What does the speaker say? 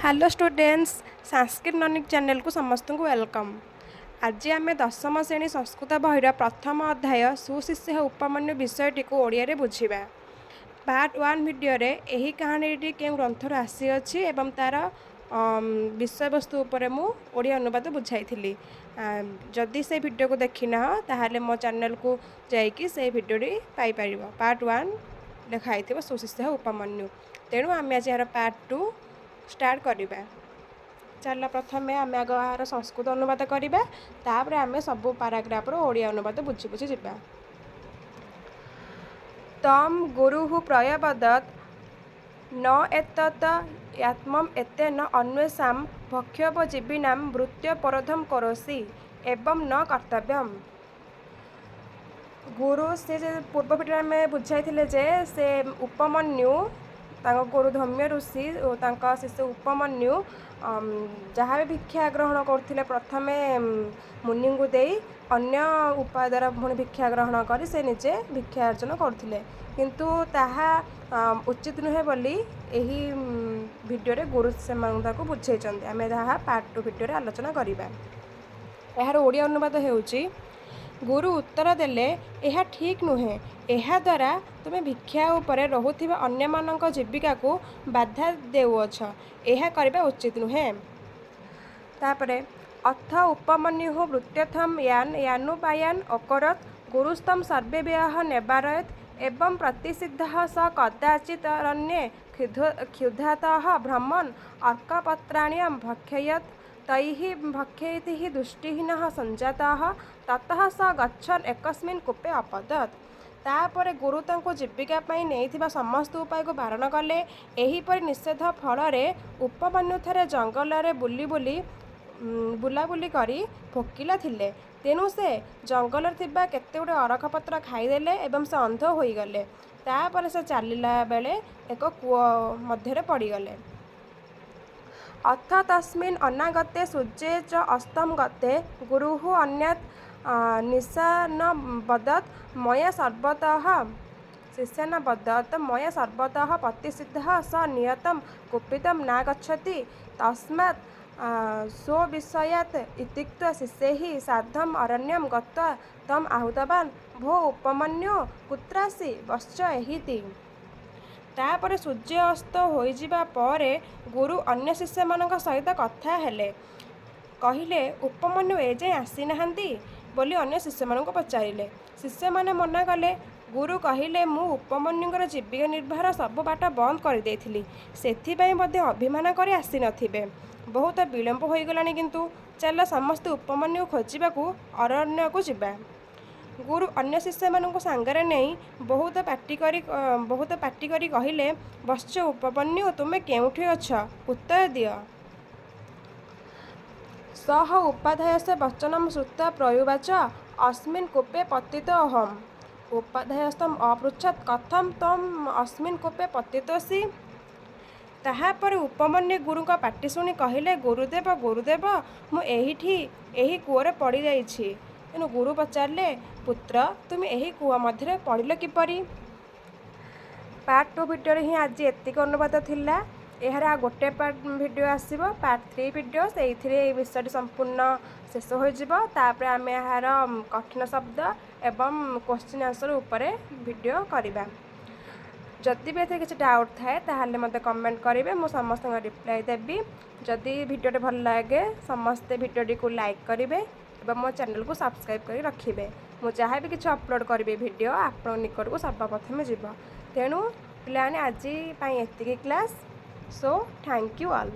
Hello students, Sanskrit learning ଚ୍ୟାନେଲକୁ ସମସ୍ତଙ୍କୁ welcome. ଆଜି ଆମେ ଦଶମ ଶ୍ରେଣୀ ସଂସ୍କୃତ ବହିର ପ୍ରଥମ ଅଧ୍ୟାୟ ସୁଶିଷ୍ୟ ଉପମନ୍ୟୁ ବିଷୟଟିକୁ ଓଡ଼ିଆରେ ବୁଝିବା। ପାର୍ଟ ୱାନ୍ ଭିଡ଼ିଓରେ ଏହି କାହାଣୀଟି କେଉଁ ଗ୍ରନ୍ଥରୁ ଆସିଅଛି ଏବଂ ତା'ର ବିଷୟବସ୍ତୁ ଉପରେ ମୁଁ ଓଡ଼ିଆ ଅନୁବାଦ ବୁଝାଇଥିଲି। ଯଦି ସେ ଭିଡ଼ିଓକୁ ଦେଖିନାହ, ତାହେଲେ ମୋ ଚ୍ୟାନେଲକୁ ଯାଇକି ସେଇ ଭିଡ଼ିଓଟି ପାଇପାରିବ। ପାର୍ଟ ୱାନ୍ ଲେଖା ହେଇଥିବ ସୁଶିଷ୍ୟ ଉପମନ୍ୟୁ। ତେଣୁ ଆମେ ଆଜି ଏହାର ପାର୍ଟ ଟୁ ଷ୍ଟାର୍ଟ କରିବା। ଚାଲ, ପ୍ରଥମେ ଆମେ ଆଗ ଏହାର ସଂସ୍କୃତ ଅନୁବାଦ କରିବା, ତାପରେ ଆମେ ସବୁ ପାରାଗ୍ରାଫର ଓଡ଼ିଆ ଅନୁବାଦ ବୁଝି ବୁଝି ଯିବା। ତମ୍ ଗୁରୁଃ ପ୍ରତ୍ୟବଦତ୍ ନ ଏତତ୍ ୟାତ୍ମମ୍ ଏତେନ ଅନ୍ୟେଷାଂ ଭକ୍ଷୋପଜୀବିନାଂ ଭୃତ୍ಯೋପରୋଧଂ କରୋଷି ଏବଂ ନ କର୍ତ୍ତବ୍ୟମ୍। ଗୁରୁ ସେ ଯେ ପୂର୍ବ ଭିଡ଼ିଓରେ ଆମେ ବୁଝାଇଥିଲେ ଯେ ସେ ଉପମନ୍ୟୁ, ତାଙ୍କ ଗୁରୁ ଧୌମ୍ୟ ଋଷି ଓ ତାଙ୍କ ଶିଷ୍ୟ ଉପମନ୍ୟୁ ଯାହା ବି ଭିକ୍ଷା ଗ୍ରହଣ କରୁଥିଲେ, ପ୍ରଥମେ ମୁନିଙ୍କୁ ଦେଇ ଅନ୍ୟ ଉପାୟ ଦ୍ୱାରା ପୁଣି ଭିକ୍ଷା ଗ୍ରହଣ କରି ସେ ନିଜେ ଭିକ୍ଷା ଅର୍ଜନ କରୁଥିଲେ। କିନ୍ତୁ ତାହା ଉଚିତ ନୁହେଁ ବୋଲି ଏହି ଭିଡ଼ିଓରେ ଗୁରୁ ସେମାନଙ୍କୁ ତାକୁ ବୁଝେଇଛନ୍ତି। ଆମେ ତାହା ପାର୍ଟ ଟୁ ଭିଡ଼ିଓରେ ଆଲୋଚନା କରିବା। ଏହାର ଓଡ଼ିଆ ଅନୁବାଦ ହେଉଛି, ଗୁରୁ ଉତ୍ତର ଦେଲେ, ଏହା ଠିକ୍ ନୁହେଁ। ଏହାଦ୍ୱାରା ତୁମେ ଭିକ୍ଷା ଉପରେ ରହୁଥିବା ଅନ୍ୟମାନଙ୍କ ଜୀବିକାକୁ ବାଧା ଦେଉଅଛ। ଏହା କରିବା ଉଚିତ ନୁହେଁ। ତାପରେ, ଅଥ ଉପମନ୍ୟୁଃ ଭୃତ୍ୟର୍ଥଂ ୟାନ୍ ୟାନୁପାୟାନ୍ ଅକରୋତ୍ ଗୁରୁସ୍ତଂ ସର୍ବେଭ୍ୟଃ ନ୍ୟବାରୟତ୍। ଏବଂ ପ୍ରତିଷିଦ୍ଧଃ ସ କଦାଚିତ୍ ଅରଣ୍ୟେ କ୍ଷୁଧାର୍ତ୍ତଃ ଭ୍ରମନ୍ ଅର୍କପତ୍ରାଣ୍ୟ ଭକ୍ଷୟତ୍। ତୈଃ ଭକ୍ଷିତୈଃ ଦୃଷ୍ଟିହୀନଃ ସଞ୍ଜାତଃ। ତତଃ ସ ଗଚ୍ଛନ୍ ଏକସ୍ମିନ୍ କୂପେ ଅପତତ୍। ତାପରେ ଗୁରୁ ତାଙ୍କୁ ଜୀବିକା ପାଇଁ ନେଇଥିବା ସମସ୍ତ ଉପାୟକୁ ବାରଣ କଲେ। ଏହିପରି ନିଷେଧ ଫଳରେ ଉପମନ୍ୟୁ ଥରେ ଜଙ୍ଗଲରେ ବୁଲି ବୁଲି ବୁଲାବୁଲି କରି ଭୋକିଲା ଥିଲେ। ତେଣୁ ସେ ଜଙ୍ଗଲରେ ଥିବା କେତେଗୁଡ଼ିଏ ଅରଖ ପତ୍ର ଖାଇଦେଲେ ଏବଂ ସେ ଅନ୍ଧ ହୋଇଗଲେ। ତାପରେ ସେ ଚାଲିଲା ବେଳେ ଏକ କୂଅ ମଧ୍ୟରେ ପଡ଼ିଗଲେ। ଅଥ ତସ୍ମିନ୍ ଅନାଗତେ ସୂର୍ଯ୍ୟେ ଚ ଅସ୍ତଂ ଗତେ ଗୁରୁଃ ଅନ୍ୟାନ୍ ଶିଷ୍ୟାନବଦତ୍ ମୟା ସର୍ବତଃ ପ୍ରତିଷିଦ୍ଧଃ ସ ନିୟତଂ କୂପିତଂ ନାଗଚ୍ଛତି। ତସ୍ମାତ୍ ସ୍ୱବିଷୟାତ୍ ଇତ୍ୟୁକ୍ତ୍ୱା ଶିଷ୍ୟୈଃ ସାର୍ଧମ୍ ଅରଣ୍ୟଂ ଗତ୍ୱା ତମ୍ ଆହୂତବାନ୍, ଭୋ ଉପମନ୍ୟୋ, କୁତ୍ରାସି ବତ୍ସ ଏହୀତି। ତାପରେ ସୂର୍ଯ୍ୟ ଅସ୍ତ ହୋଇଯିବା ପରେ ଗୁରୁ ଅନ୍ୟ ଶିଷ୍ୟମାନଙ୍କ ସହିତ କଥା ହେଲେ। କହିଲେ, ଉପମନ୍ୟୁ ଏଯାଏ ଆସିନାହାନ୍ତି ବୋଲି ଅନ୍ୟ ଶିଷ୍ୟମାନଙ୍କୁ ପଚାରିଲେ। ଶିଷ୍ୟମାନେ ମନା କଲେ। ଗୁରୁ କହିଲେ, ମୁଁ ଉପମନ୍ୟୁଙ୍କର ଜୀବିକା ନିର୍ବାହର ସବୁ ବାଟ ବନ୍ଦ କରିଦେଇଥିଲି। ସେଥିପାଇଁ ବୋଧେ ଅଭିମାନ କରି ଆସିନଥିବେ। ବହୁତ ବିଳମ୍ବ ହୋଇଗଲାଣି କିନ୍ତୁ। ଚାଲ, ସମସ୍ତେ ଉପମନ୍ୟୁକୁ ଖୋଜିବାକୁ ଅରଣ୍ୟକୁ ଯିବା। ଗୁରୁ ଅନ୍ୟ ଶିଷ୍ୟମାନଙ୍କୁ ସାଙ୍ଗରେ ନେଇ ବହୁତ ପାଟି କରି କହିଲେ, ବତ୍ସ ଉପମନ୍ୟୁ, ତୁମେ କେଉଁଠି ଅଛ? ଉତ୍ତର ଦିଅ। ସଃ ଉପାଧ୍ୟାୟସ୍ୟ ବଚନଂ ଶ୍ରୁତ୍ୱା ପ୍ରତ୍ୟୁବାଚ, ଅସ୍ମିନ୍ କୂପେ ପତିତୋ ଅହମ୍। ଉପାଧ୍ୟାୟସ୍ତମ୍ ଅପୃଚ୍ଛତ୍, କଥଂ ତ୍ୱମ୍ ଅସ୍ମିନ୍ କୂପେ ପତିତୋସି। ତାହାପରେ ଉପମନ୍ୟୁ ଗୁରୁଙ୍କ ପାଟି ଶୁଣି କହିଲେ, ଗୁରୁଦେବ, ଗୁରୁଦେବ, ମୁଁ ଏହିଠି ଏହି କୂଅରେ ପଡ଼ିଯାଇଛି। ତେଣୁ ଗୁରୁ ପଚାରିଲେ, ପୁତ୍ର, ତୁମେ ଏହି କୂଅ ମଧ୍ୟରେ ପଡ଼ିଲ କିପରି? ପାର୍ଟ ଟୁ ଭିଡ଼ିଓରେ ହିଁ ଆଜି ଏତିକି ଅନୁବାଦ ଥିଲା। ଏହାର ଆଉ ଗୋଟେ ପାର୍ଟ ଭିଡ଼ିଓ ଆସିବ, ପାର୍ଟ ଥ୍ରୀ ଭିଡ଼ିଓ। ସେଇଥିରେ ଏଇ ବିଷୟଟି ସମ୍ପୂର୍ଣ୍ଣ ଶେଷ ହୋଇଯିବ। ତାପରେ ଆମେ ଏହାର କଠିନ ଶବ୍ଦ ଏବଂ କୋଶ୍ଚିନ୍ ଆନ୍ସର୍ ଉପରେ ଭିଡ଼ିଓ କରିବା। ଯଦି ବି ଏଥିରେ କିଛି ଡାଉଟ୍ ଥାଏ, ତାହେଲେ ମୋତେ କମେଣ୍ଟ କରିବେ। ମୁଁ ସମସ୍ତଙ୍କ ରିପ୍ଲାଏ ଦେବି। ଯଦି ଭିଡ଼ିଓଟି ଭଲ ଲାଗେ, ସମସ୍ତେ ଭିଡ଼ିଓଟିକୁ ଲାଇକ୍ କରିବେ ଏବଂ ମୋ ଚ୍ୟାନେଲକୁ ସବସ୍କ୍ରାଇବ୍ କରି ରଖିବେ। ମୁଁ ଯାହା ବି କିଛି ଅପଲୋଡ଼ କରିବି ଭିଡ଼ିଓ, ଆପଣଙ୍କ ନିକଟକୁ ସର୍ବପ୍ରଥମେ ଯିବ। ତେଣୁ ପିଲାମାନେ, ଆଜି ପାଇଁ ଏତିକି class. So thank you all.